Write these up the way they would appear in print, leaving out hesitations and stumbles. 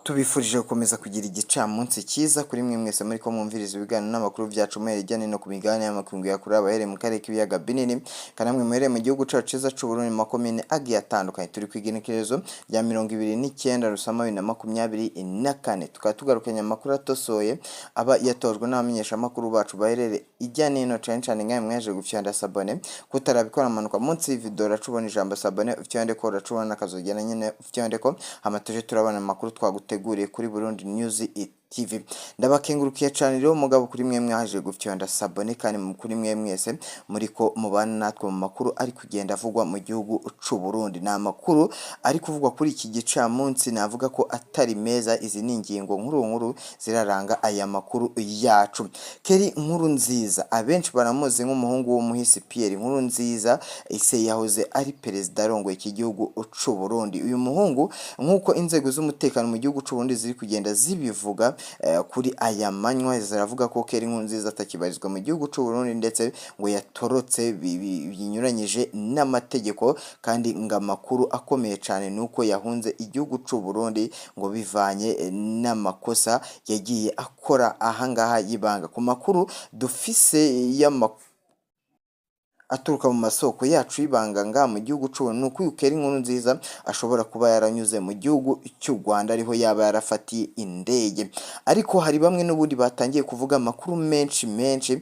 Tubifurije gukomeza kugira igicamunsi cyiza kuri mwe mwese muri ko mwumviriza ibiganiro n'amakuru byacu muhereye ijyanye no ku migabane y'amakungu ya kure, abahereye mu karere k'ibiyaga binini, kandi namwe muhereye mu gihugu cyacu cyiza c'u Burundi mu makomine agiye atandukanye. Turi ku igenekerezo rya 29 Rusama 2024, tukaba tugarukanye amakuru atosoye aba yatojwe n'abamenyeshamakuru bacu baherere ijya n'ino, cane cane nkawe mwaje gufyonda s'abonner. Kutarabikora, amanuka munsi y'ivideo, uracubona ijambo s'abonner, ufyonde ko, uracubona akazogera nyene, ufyonde ko, hama tuje turabona amakuru twaguteguriye kuri Burundi News TV. Ndabakengurukiye cane rero mugabo kuri mwe mwaje gufyonda s'abonner, kandi kuri mwe mwese muriko mubana natwe mu makuru ari kugenda avugwa mu gihugu c'u Burundi. Ni amakuru ari kuvugwa kuri iki gicamunsi, navuga ko atari meza. Izi ni ingingo nkuru nkuru ziraranga aya makuru yacu. Kelly Nkurunziza, abenshi baramuzi nk'umuhungu w'umuhisi Pierre Nkurunziza, ise yahoze ari perezida arongoye iki gihugu c'u Burundi. Uyu muhungu, nk'uko inzego z'umutekano mu gihugu c'u Burundi ziri kugenda zibivuga kuri aya manywa, ziravuga ko Kelly Nkurunziza atakibarizwa mu gihugu c'u Burundi, ndetse ngo yatorotse binyuranyije n'amategeko. Kandi ngo amakuru akomeye cyane ni uko yahunze igihugu c'u Burundi ngo bivanye n'amakosa yagiye akora ahangaha y'ibanga. Ku makuru dufise y'amakuru aturuka mu masoko yacu y'ibanga ngaha mu gihugu c'u Burundi, nuko uyu Kelly Nkurunziza ashobora kuba yaranyuze mu gihugu cy'u Rwanda, ariho yaba yarafatiye indege. Ariko hari bamwe n'ubundi batangiye kuvuga amakuru menshi menshi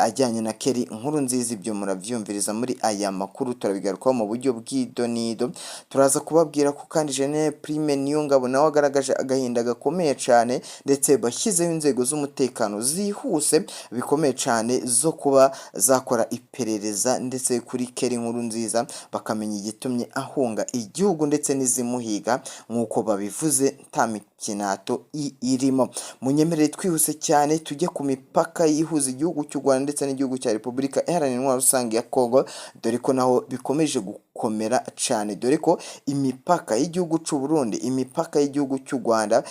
ajyanye na Kelly Nkurunziza. Ibyo muravyumviriza muri aya makuru, turabigarukaho mu buryo bw'idonido. Turaza kubabwira ko kandi General Prime Niyongabo nawe agaragaje agahinda gakomeye cyane, ndetse bashyizeho inzego z'umutekano zihuse bikomeye cyane zo kuba zakora iperereza ndetse kuri Kelly Nkurunziza, bakamenya igitumye ahunga igihugu ndetse n'izimuhiga, nk'uko babivuze nta mikinato irimo. Munyemerere twihuse cyane tujye ku mipaka yihuza igihugu cy'u Rwanda ndetse n'igihugu cya Repubulika Iharanira Intwaro Rusange ya Kongo, dore ko naho bikomeje gukomera cyane, dore ko imipaka y'igihugu cy'u Burundi, imipaka y'igihugu cy'u Rwanda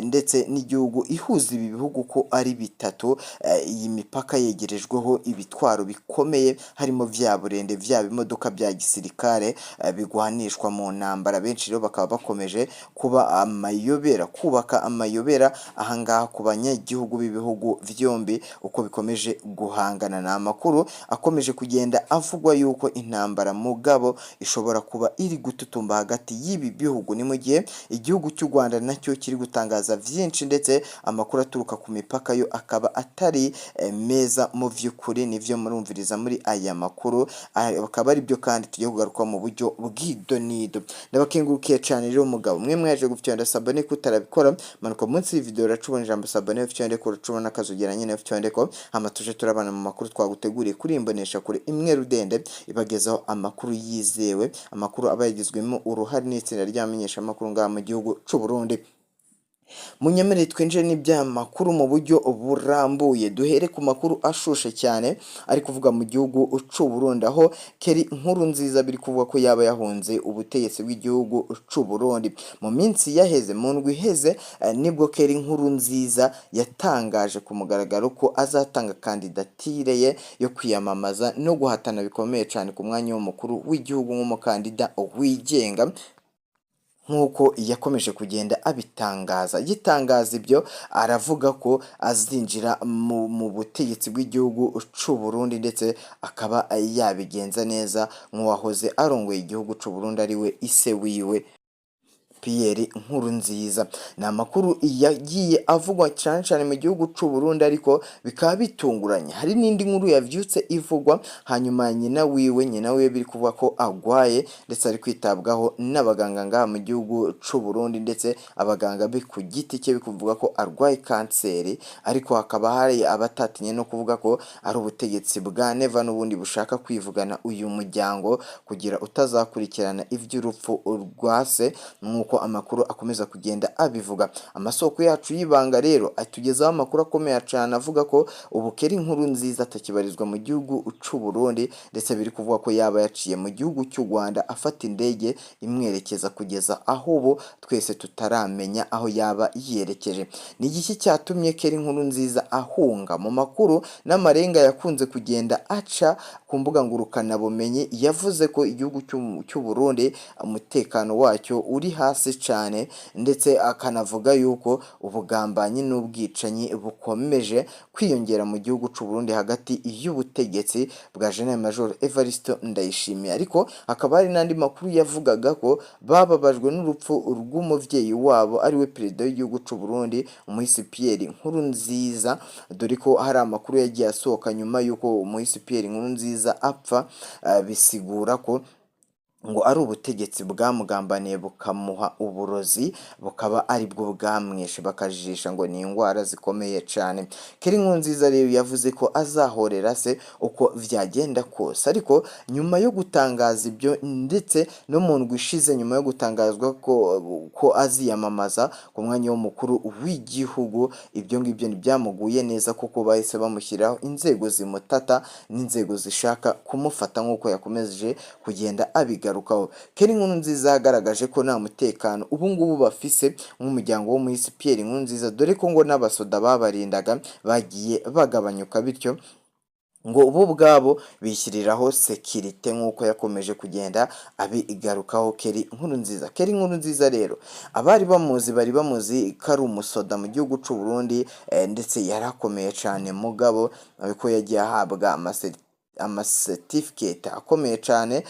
ndetse n'igihugu ihuza ibi bihugu ko ari bitatu, iyi mipaka yegerejweho ibitwaro bikomeye, harimo vya burende, vya bimodoka bya gisirikare bigwanishwa mu ntambara. Benshi rero bakaba bakomeje kuba amayobera, kubaka amayobera ahangaha ku banyagihugu b'ibihugu vyombi uko bikomeje guhangana. Ni amakuru akomeje kugenda avugwa yuko intambara mugabo ishobora kuba iri gututumba hagati y'ibi bihugu. Ni mu gihe igihugu cy'u Rwanda nacyo kiri gutangaza vyinshi, ndetse amakuru aturuka ku mipaka yo akaba atari meza mu vy'ukuri. Nivyo murumviriza muri aya makuru, akaba ari byo kandi tugiye kugaruka mu buryo bw'idonido. Ndabakengurukiye cyane rero mugabo mwe mwaje gufyonda s'abonner. Kutarabikora, manuka munsi y'ivideo, uracubona ijambo s'abonner, ufyonde ko, uracubona akazogera nyene, ufyonde ko, hama tuje turabana mu makuru twaguteguriye kuri imbonesha kure imwe rudende ibagezaho amakuru yizewe, amakuru aba yagizwemo uruhare n'itsinda ry'abamenyeshamakuru ngaha mu gihugu c'u Burundi. Munyemerere twinjire n'ibyamakuru mu buryo burambuye, duhere ku makuru ashushe cyane ari kuvuga mu gihugu c'u Burundi, aho Kelly Nkurunziza biri kuvuga ko yaba yahunze ubutegetsi bw'igihugu c'u Burundi. Mu minsi yaheze, mu ndwi iheze, nibwo Kelly Nkurunziza yatangaje ku mugaragaro ko azatanga kandidatire ye yo kwiyamamaza no guhatana bikomeye cyane ku mwanya w'umukuru w'igihugu nk'umukandida wigenga, nk'uko yakomeje kugenda abitangaza. Agitangaza ibyo, aravuga ko azinjira mu butegetsi bw'igihugu c'u Burundi, ndetse akaba yabigenza neza nk'uwahoze arongoye igihugu c'u Burundi, ari we ise wiwe Pierre Nkurunziza. Ni amakuru yagiye avugwa cyane cyane mu gihugu c'u Burundi, ariko bikaba bitunguranye. Hari n'indi nkuru yavyutse ivugwa hanyuma nyina wiwe biri kuvuga ko agwaye, ndetse ari kwitabwaho n'abaganga ngaha mu gihugu c'u Burundi, ndetse abaganga be ku giti cye bikuvuga ko arwaye kanseri. Ariko hakaba hari abatatinye no kuvuga ko ari ubutegetsi bwa Neva n'ubundi bushaka kwivugana uyu muryango kugira utazakurikirana ivy'urupfu rwa se, nk'uko amakuru akomeza kugenda abivuga. Amasoko yacu y'ibanga rero atugezaho amakuru akomeye cyane avuga ko ubu Kelly Nkurunziza atakibarizwa mu gihugu c'u Burundi, ndetse biri kuvuga ko yaba yaciye mu gihugu cy'u Rwanda, afata indege imwerekeza kugeza aho ubu twese tutaramenya aho yaba yerekeje. Ni igiki cyatumye Kelly Nkurunziza ahunga? Mu makuru n'amarenga yakunze kugenda aca ku ku mbuga ngurukanabumenyi yavuze ko igihugu cy'u Burundi umutekano wacyo uri hasi cane, ndetse akanavuga yuko ubugambanyi n'ubwicanyi bukomeje kwiyongera mu gihugu c'u Burundi hagati y'ubutegetsi bwa General Major Evariste Ndayishimiye. Ariko hakaba hari n'andi makuru yavugaga ko bababajwe n'urupfu rw'umuvyeyi wabo ariwe perezida w'igihugu c'u Burundi umuhisi Pierre Nkurunziza, dore ko hari amakuru yagiye asohoka nyuma y'uko umuhisi Pierre Nkurunziza apfa, bisigura ko ngo ari ubutegetsi bwamugambaniye bukamuha uburozi, bukaba aribwo bwamwishe, bakajijisha ngo ni indwara zikomeye cane. Kelly Nkurunziza rero yavuze ko azahorera se uko vyagenda kose, ariko nyuma yo gutangaza ibyo ndetse no mu ndwi ishize nyuma yo gutangazwa ko aziyamamaza ku mwanya w'umukuru w'igihugu, ibyo ngibyo ntibyamuguye neza kuko bahise bamushyiraho inzego zimutata n'inzego zishaka kumufata nk'uko yakomeje kugenda abigarukaho. Kelly Nkurunziza yagaragaje ko nta mutekano ubu ngubu bafise nk'umuryango w'umuhisi Pierre Nkurunziza, dore ko ngo n'abasoda babarindaga bagiye bagabanyuka, bityo ngo bo ubwabo bishyiriraho sécurité nk'uko yakomeje kugenda abigarukaho Kelly Nkurunziza. Kelly Nkurunziza rero abari bamuzi bari bamuzi ko ari umusoda mu gihugu c'u Burundi, ndetse yarakomeye cane, mugabo ko yagiye ahabwa amacertificate akomeye cane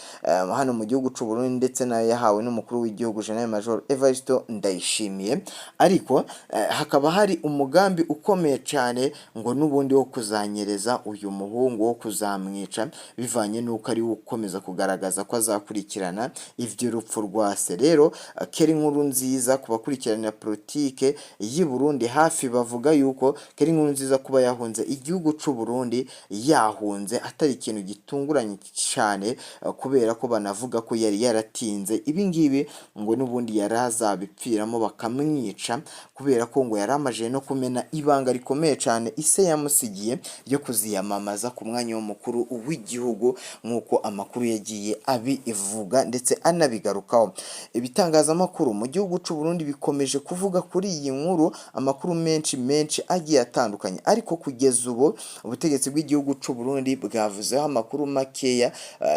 hano mu gihugu c'u Burundi, ndetse nayo yahawe n'umukuru w'igihugu General Major Evariste Ndayishimiye. Ariko hakaba hari umugambi ukomeye cane ngo n'ubundi wo kuzanyereza uyu muhungu, wo kuzamwica, bivanye n'uko ari we ukomeza kugaragaza ko azakurikirana ivy'urupfu rwa se. Rero Kelly Nkurunziza, ku bakurikiranira politike y'i Burundi hafi, bavuga yuko Kelly Nkurunziza kuba yahunze igihugu c'u Burundi, yahunze atari ikintu gitunguranye cane, kubera ko banavuga ko yari yaratinze ibi ngibi, ngo n'ubundi yari azabipfiramo bakamwica, kubera ko ngo yari amaze no kumena ibanga rikomeye cane ise yamusigiye ryo kuziyamamaza ku mwanya w'umukuru w'igihugu, nk'uko amakuru yagiye abivuga ndetse anabigarukaho. Ibitangazamakuru mu gihugu c'u Burundi bikomeje kuvuga kuri iyi nkuru, amakuru menshi menshi agiye atandukanye, ariko kugeza ubu ubutegetsi bw'igihugu c'u Burundi bwavuzeho amakuru makeya.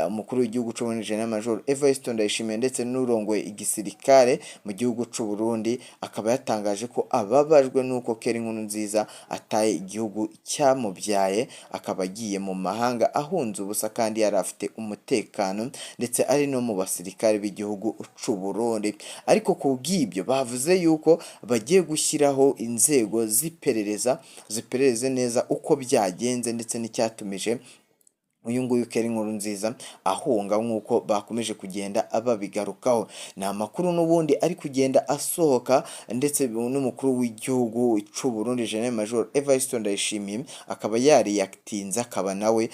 Umukuru w'igihugu c'u Burundi General Major Evariste Ndayishimiye ndetse n'urongoye igisirikare mu gihugu c'u Burundi akaba yatangaje ko ababajwe n'uko Kelly Nkurunziza ataye igihugu cyamubyaye, akaba agiye mu mahanga ahunze ubusa kandi yari afite umutekano ndetse ari no mu basirikare b'igihugu c'u Burundi. Ariko ku bw'ibyo bavuze yuko bagiye gushyiraho inzego z'iperereza ziperereze neza uko byagenze ndetse n'icyatumije uyu nguyu Kelly Nkurunziza ahunga, nk'uko bakomeje kugenda babigarukaho. Ni amakuru n'ubundi ari kugenda asohoka, ndetse n'umukuru w'igihugu c'u Burundi General Major Evariste Ndayishimiye akaba yariyatinze, akaba nawe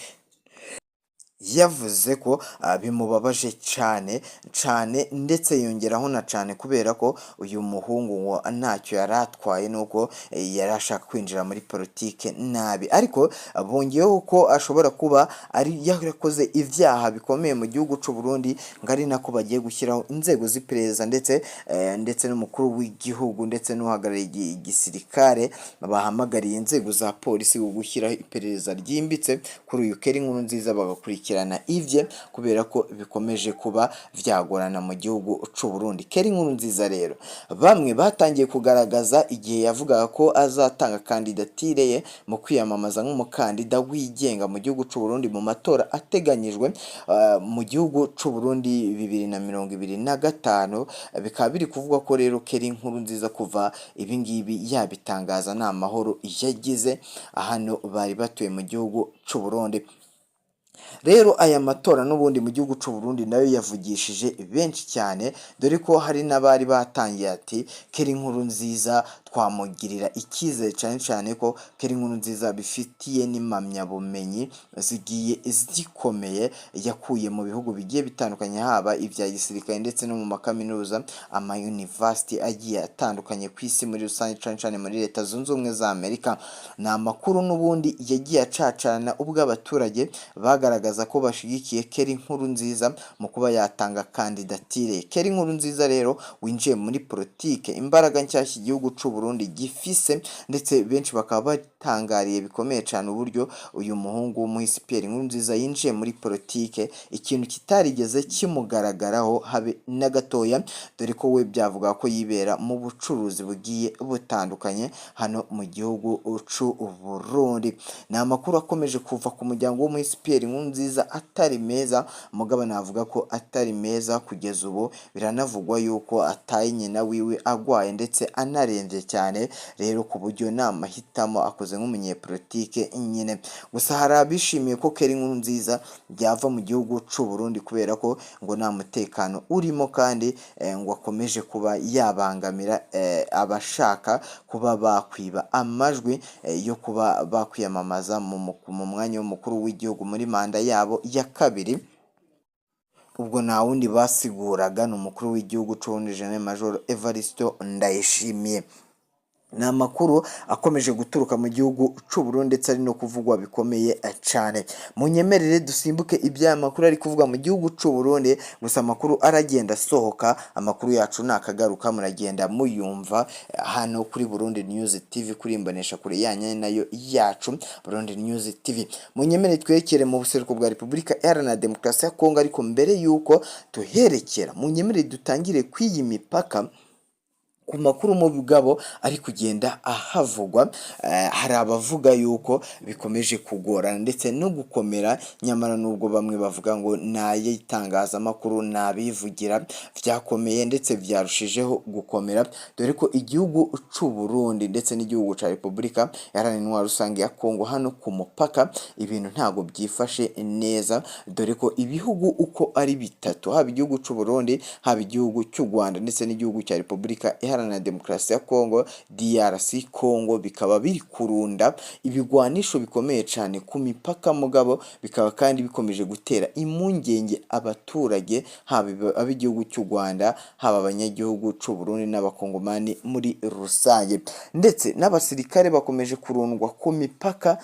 yavuze ko bimubabaje cane cane, ndetse yongeraho na cane kubera ko uyu muhungu ngo ntacyo yari atwaye, nuko yari ashaka kwinjira muri politike nabi. Ariko bongeyeho ko ashobora kuba ari yarakoze ivyaha bikomeye mu gihugu c'u Burundi, ngo ari nako bagiye gushyiraho inzego z'iperereza, ndetse n'umukuru w'igihugu ndetse n'uhagarariye igisirikare bahamagariye inzego za polisi gushyiraho iperereza ryimbitse kuri uyu Kelly Nkurunziza, bagakurikirana ivye, kubera ko bikomeje kuba vyagorana mu gihugu c'u Burundi. Kelly Nkurunziza rero bamwe batangiye kugaragaza igihe yavugaga ko azatanga kandidatire ye mu kwiyamamaza nk'umukandida wigenga mu gihugu c'u Burundi mu matora ateganyijwe mu gihugu c'u Burundi 2025, bikaba biri kuvugwa ko rero Kelly Nkurunziza kuva ibi ngibi yabitangaza nta mahoro yagize hano bari batuye mu gihugu c'u Burundi. Rero aya matora n'ubundi mu gihugu c'u Burundi nayo yavugishije benshi cyane, dore ko hari n'abari batangiye ati Kelly Nkurunziza twamugirira icyizere, cyane cyane ko Kelly Nkurunziza bifitiye n'impamyabumenyi zigiye zikomeye yakuye mu bihugu bigiye bitandukanye, haba ibya gisirikare ndetse no mu makaminuza, ama university agiye atandukanye ku isi muri rusange, cyane cyane muri Leta Zunze Ubumwe za Amerika. Ni amakuru n'ubundi yagiye acacana ubwo abaturage bagaragaza ko bashigikiye Kelly Nkurunziza mu kuba yatanga kandidatire. Kelly Nkurunziza rero winjiye muri politike, imbaraga nshyashya igihugu c'u Burundi. Burundi gifise, ndetse benshi bakaba batangariye bikomeye cane uburyo uyu muhungu w'umuhisi Pierre Nkurunziza yinjiye muri politike, ikintu kitarigeze kimugaragaraho habe na gatoya, dore ko we byavuga ko yibera mu bucuruzi bugiye butandukanye hano mu gihugu c'u Burundi. Ni amakuru akomeje kuva ku muryango w'umuhisi Pierre Nkurunziza atari meza, mugabo navuga ko atari meza kugeza ubu. Biranavugwa yuko ataye nyina wiwe agwaye ndetse anarembye cyane, rero ku buryo nta mahitamo akoze nk'umunyepolitike nyine. Gusa hari abishimiye ko Kelly Nkurunziza byava mu gihugu c'u Burundi kubera ko ngo nta mutekano urimo, kandi ngo akomeje kuba yabangamira abashaka kuba bakwiba amajwi yo kuba bakwiyamamaza mu mwanya w'umukuru w'igihugu muri manda yabo ya kabiri. Ubwo nta wundi basiguraga, ni umukuru w'igihugu c'u Burundi General Major Evariste Ndayishimiye. Ni amakuru akomeje guturuka mu gihugu c'u Burundi ndetse ari no kuvugwa bikomeye cane. Munyemerere dusimbuke iby'aya makuru ari kuvugwa mu gihugu c'u Burundi, gusa amakuru aragenda asohoka, amakuru yacu nakagaruka muragenda muyumva hano kuri Burundi News TV, kuri imbonesha kure yanyu nayo yacu Burundi News TV. Munyemerere twerekere mu buseruko bwa Repubulika Iharanira Demokarasi ya Kongo, ariko mbere yuko tuherekera munyemerere dutangire kw'iyi mipaka. Ku makuru mu bugabo ari kugenda ahavugwa, hari abavuga yuko bikomeje kugorana ndetse no gukomera, nyamara nubwo bamwe bavuga ngo ni ay'itangazamakuru n'abivugira, vyakomeye ndetse vyarushijeho gukomera, dore ko igihugu c'u Burundi ndetse n'igihugu ca Repubulika Iharanira Intwaro Rusange ya Kongo hano ku mupaka ibintu ntago byifashe neza, dore ko ibihugu uko ari bitatu, haba igihugu c'u Burundi, haba igihugu cy'u Rwanda ndetse n'igihugu cya Repubulika Iharanira Demokarasi ya Kongo DRC Congo, bikaba biri kurunda ibigwanisho bikomeye cyane ku mipaka, mugabo bikaba kandi bikomeje gutera impungenge abaturage, haba ab'igihugu cy'u Rwanda, haba abanyagihugu c'u Burundi n'abakongomani muri rusange, ndetse n'abasirikare bakomeje kurundwa ku mipaka,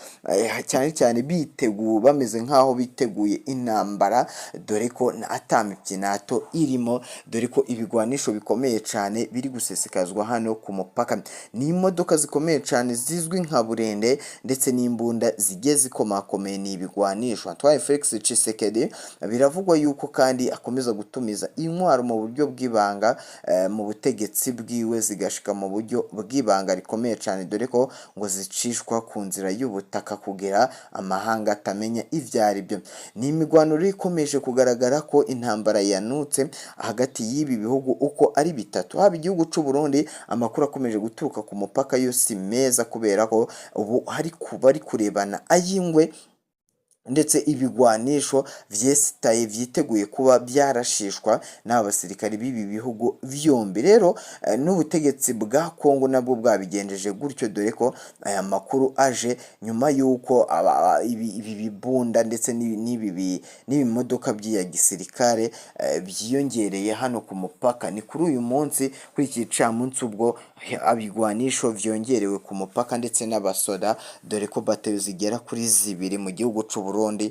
cyane cyane biteguye, bameze nk'aho biteguye intambara, dore ko ata mikinato irimo, dore ko ibigwanisho bikomeye cyane biri gusesekazwa hano ku mupaka. Ni imodoka zikomeye cyane zizwi nka burende ndetse n'imbunda zigiye zikomakomeye, ni ibigwanisho. Antoine Felix Tshisekedi biravugwa yuko kandi akomeza gutumiza intwaro mu buryo bw'ibanga, mu butegetsi bwiwe zigashika mu buryo bw'ibanga rikomeye cyane, dore ko ngo zicishwa ku nzira y'ubutaka kugira amahanga atamenya ivyo ari byo. Ni imigwano rero ikomeje kugaragara ko intambara yanutse hagati y'ibi bihugu uko ari bitatu, haba igihugu c'u Burundi. Amakuru akomeje guturuka ku mupaka yo si meza, kubera ko ubu hari bari kurebana ay'ingwe, ndetse ibigwanisho vyesitaye vyiteguye kuba byarashishwa n'aba basirikari b'ibi bihugu vyombi. Rero n'ubutegetsi bwa Kongo nabwo bwabigenjeje gutyo, dore ko aya makuru aje nyuma y'uko ibi bibunda ndetse n'ibimodoka by'iya gisirikare byiyongereye hano ku mupaka. Ni kuri uyu munsi, kuri iki gicamunsi, ubwo ibigwanisho vyongerewe ku mupaka ndetse n'abasoda, dore ko bateyo zigera kuri zibiri mu gihugu c'u Burundi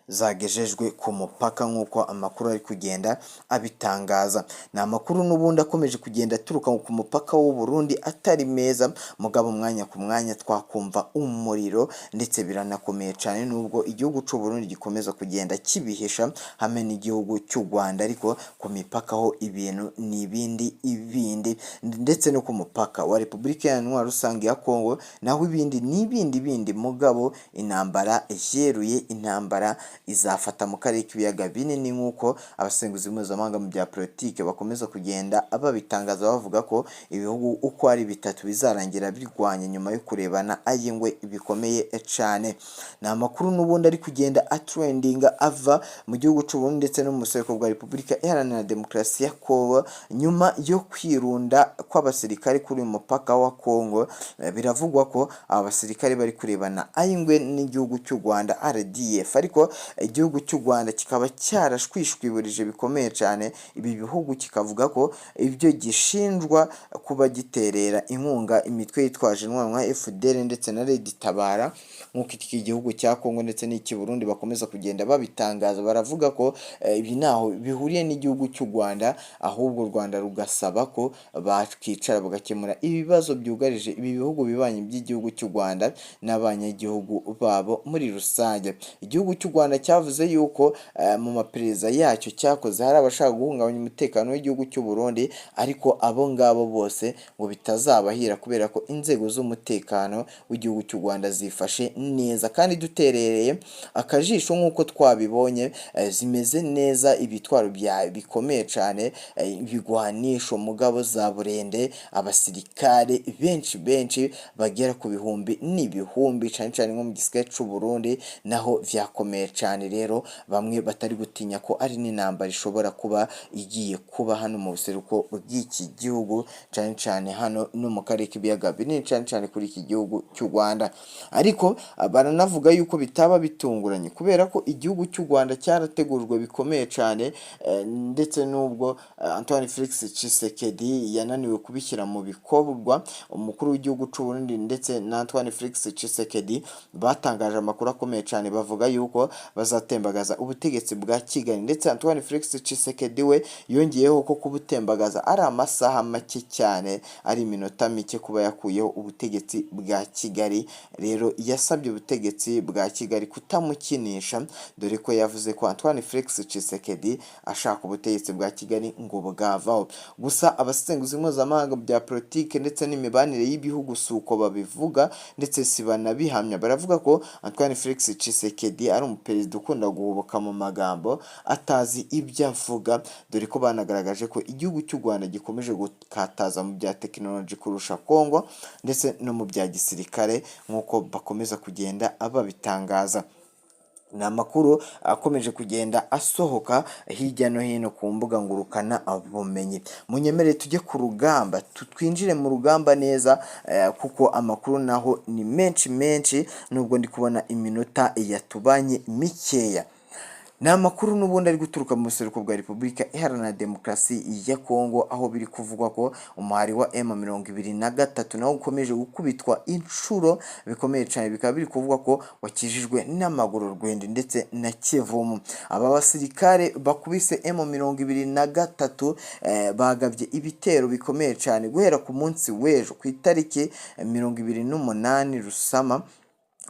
zagejejwe ku mupaka nk'uko amakuru ari kugenda abitangaza. Ni amakuru n'ubundi akomeje kugenda aturuka ku mupaka w'u Burundi atari meza, mugabo umwanya ku mwanya twakumva umuriro, ndetse biranakomeye cyane nubwo igihugu c'u Burundi gikomeza kugenda kibihisha hamwe n'igihugu cy'u Rwanda, ariko ku mipaka ho ibintu ni ibindi ibindi, ndetse no ku mupaka wa Repubulika Iharanira Rusange ya Kongo naho ibindi ni ibindi bindi, mugabo intambara yeruye, intambara izafata mu karere k'ibiyaga binini nk'uko abasenguzi mpuzamahanga mu bya politike bakomeza kugenda babitangaza, bavuga ko ibihugu uko ari bitatu bizarangira birwanya nyuma yo kurebana ay'ingwe bikomeye cane. Ni amakuru n'ubundi ari kugenda atrendinga ava mu gihugu c'u Burundi ndetse no mu buseruko bwa Repubulika Iharanira Demokarasi ya Kongo nyuma yo kwirunda kw'abasirikare kuri uyu mupaka wa Kongo. Biravugwa ko aba basirikare bari kurebana ay'ingwe n'igihugu cy'u Rwanda RDF, ariko Igihugu cy'u Rwanda kikaba cyarashwishwiburije bikomeye cyane ibi bihugu, kikavuga ko ibyo gishinjwa kuba giterera inkunga imitwe yitwaje intwaro nka FDL ndetse na Red Tabara, nk'uko iki gihugu cya Kongo ndetse n'iki Burundi bakomeza kugenda babitangaza. Baravuga ko ibi ntaho bihuriye n'igihugu cy'u Rwanda, ahubwo u Rwanda rugasaba ko bakicara bagakemura ibibazo byugarije ibi bihugu bibanyi by'igihugu cy'u Rwanda n'abanyagihugu babo muri rusange. Igihugu cy'u Rwanda cyavuze yuko mu maperereza yacyo cyakoze hari abashaka guhungabanya umutekano w'igihugu cy'u Burundi, ariko abo ngabo bose ngo bitazabahira kubera ko inzego z'umutekano w'igihugu cy'u Rwanda zifashe neza, kandi duterereye akajisho nk'uko twabibonye, zimeze neza, ibitwaro bya bikomeye cyane, ibigwanisho mugabo za burende, abasirikare benshi benshi bagera ku bihumbi n'ibihumbi, cyane cyane nko mu gisirikare cy'u Burundi naho vyakomeye cyane. Rero bamwe batari gutinya ko ari n'intambara ishobora kuba igiye kuba hano mu buseruko bw'iki gihugu, cyane cyane hano no mu karere k'ibiyaga binini, cyane cyane kuri iki gihugu cy'u Rwanda. Ariko baranavuga yuko bitaba bitunguranye kubera ko igihugu cy'u Rwanda cyarategujwe bikomeye cyane, ndetse n'ubwo Antoine Felix Tshisekedi yananiwe kubishyira mu bikorwa. Umukuru w'igihugu cy'u Burundi ndetse na Antoine Felix Tshisekedi batangaje amakuru akomeye cyane, bavuga yuko bazatembagaza ubutegetsi bwa Kigali, ndetse Antoine Felix Tshisekedi we yongeyeho ko kubutembagaza ari amasaha make cyane, ari iminota mike kuba yakuyeho ubutegetsi bwa Kigali. Rero yasabye ubutegetsi bwa Kigali kutamukinisha, dore ko yavuze ko Antoine Felix Tshisekedi ashaka ubutegetsi bwa Kigali ngo bwavaho. Gusa abasesenguzi mpuzamahanga bya politike ndetse n'imibanire y'ibihugu si uko babivuga, ndetse si banabihamya. Baravuga ko Antoine Felix Tshisekedi ari umuperezida ukunda guhubuka mu magambo, atazi ibyo avuga, dore ko banagaragaje ko igihugu cy'u Rwanda gikomeje gukataza mu bya tekinoloji kurusha Kongo ndetse no mu bya gisirikare, nk'uko bakomeza kugenda babitangaza. Ni amakuru akomeje kugenda asohoka hirya no hino ku mbuga ngurukana bumenyi. Munyemerere tujye ku rugamba, twinjire mu rugamba neza, kuko amakuru naho ni menshi menshi, nubwo ndi kubona iminota yatubanye mikeya. Ni amakuru n'ubundi ari guturuka mu buseruko bwa Repubulika Iharanira Demokarasi ya Kongo, aho biri kuvugwa ko umuhari wa M23 nawo ukomeje gukubitwa inshuro bikomeye cyane, bikaba biri kuvugwa ko wakijijwe n'amaguru rwende ndetse na Kivumu. Aba basirikare bakubise M23 bagabye ibitero bikomeye cyane guhera ku munsi w'ejo ku itariki 28 Rusama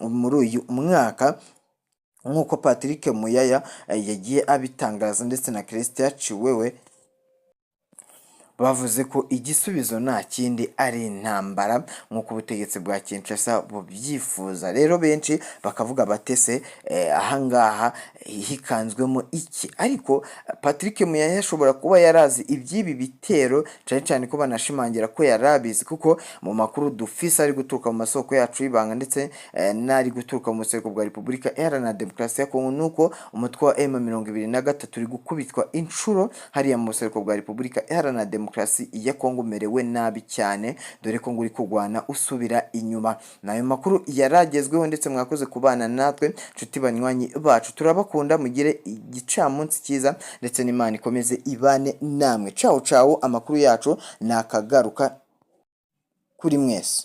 muri uyu mwaka, nk'uko Patrick Muyaya yagiye abitangaza ndetse na Christian Tshiwewe. Bavuze ko igisubizo nta kindi ari intambara, nk'uko ubutegetsi bwa Kinshasa bubyifuza. Rero benshi bakavuga batese ahangaha hikanzwemo iki? Ariko Patrick Muyaya ashobora kuba yarazi iby'ibi bitero, cyane cyane ko banashimangira ko yarabizi, kuko mu makuru dufise ari guturuka mu masoko yacu y'ibanga ndetse n'ari guturuka mu buseruko bwa Repubulika Iharanira Demokarasi ya Kongo, nuko umutwe wa M23 uri gukubitwa inshuro hariya mu buseruko bwa Repubulika Iharanira Demokarasi ya Kongo, umerewe nabi cyane, dore ko ngo uri kurwana usubira inyuma. N'ayo makuru yaragezweho, ndetse mwakoze kubana natwe, nshuti banywanyi bacu, turabakunda, mugire igicamunsi cyiza, ndetse n'Imana ikomeze ibane namwe. Cawu cawu, amakuru yacu nakagaruka kuri mwese.